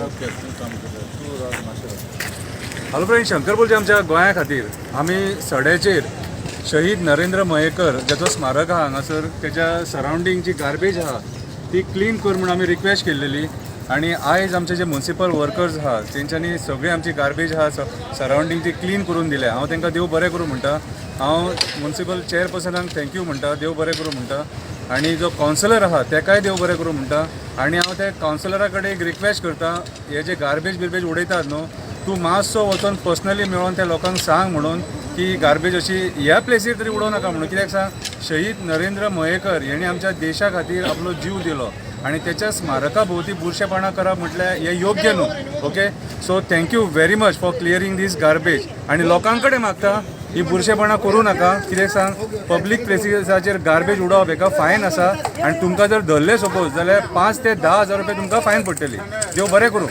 Okay, तूं काम करता, तूं राव मातशें. हॅलो फ्रेंड, शंकर बोलचे. आमच्या गोंया खातीर आमी सड्याचेर शहीद नरेंद्र मयेकर ज्याचो स्मारक आहा हांगासर, तेच्या सरावंडींग जी गार्बेज आहा ती क्लीन कर म्हणून आमी रिक्वेस्ट केल्लेली. आनी आयज आमचे जे मुन्सिपल वर्कर्स आहा, तेंच्यांनी सगळी आमची गार्बेज आहा सरावंडींग ती क्लीन करून दिल्या. हांव तांकां देव बरें करूं म्हणटा. हांव मुन्सिपल चेअरपर्सनाक thank you म्हणटा, देव बरें करूं म्हणटा. आनी जो कावन्सिलर आहा तेकाय देव बरें करूं म्हणटा. आनी हांव त्या कावन्सिलरा कडेन एक रिक्वेस्ट करता, हे जे गार्बेज बिर्बेज उडयतात न्हू, तूं मातसो वचोन पर्सनली मेळोन त्या लोकांक सांग म्हणून की गार्बेज अशी ह्या प्लेसीर तरी उडोवं नाका म्हणून. कित्याक सांग, शहीद नरेंद्र मयेकर हेणी आमच्या देशा खातीर आपलो जीव दिलो आनी त्याच्या स्मारका भोवती बुरशेपणां करप म्हटल्यार हें योग्य न्हू. Okay, so thank you very much for clearing this garbage. आनी लोकां कडेन मागता, ही बुरशेपणां करूं नाका. कित्याक सांग, पब्लीक प्लेसीसाचेर गार्बेज उडोवप हेका फायन आसा आनी तुमकां जर धरले सपोज जाल्यार 5 ते 10 हजार रुपया तुमकां फायन पडटली. देव बरें करूं.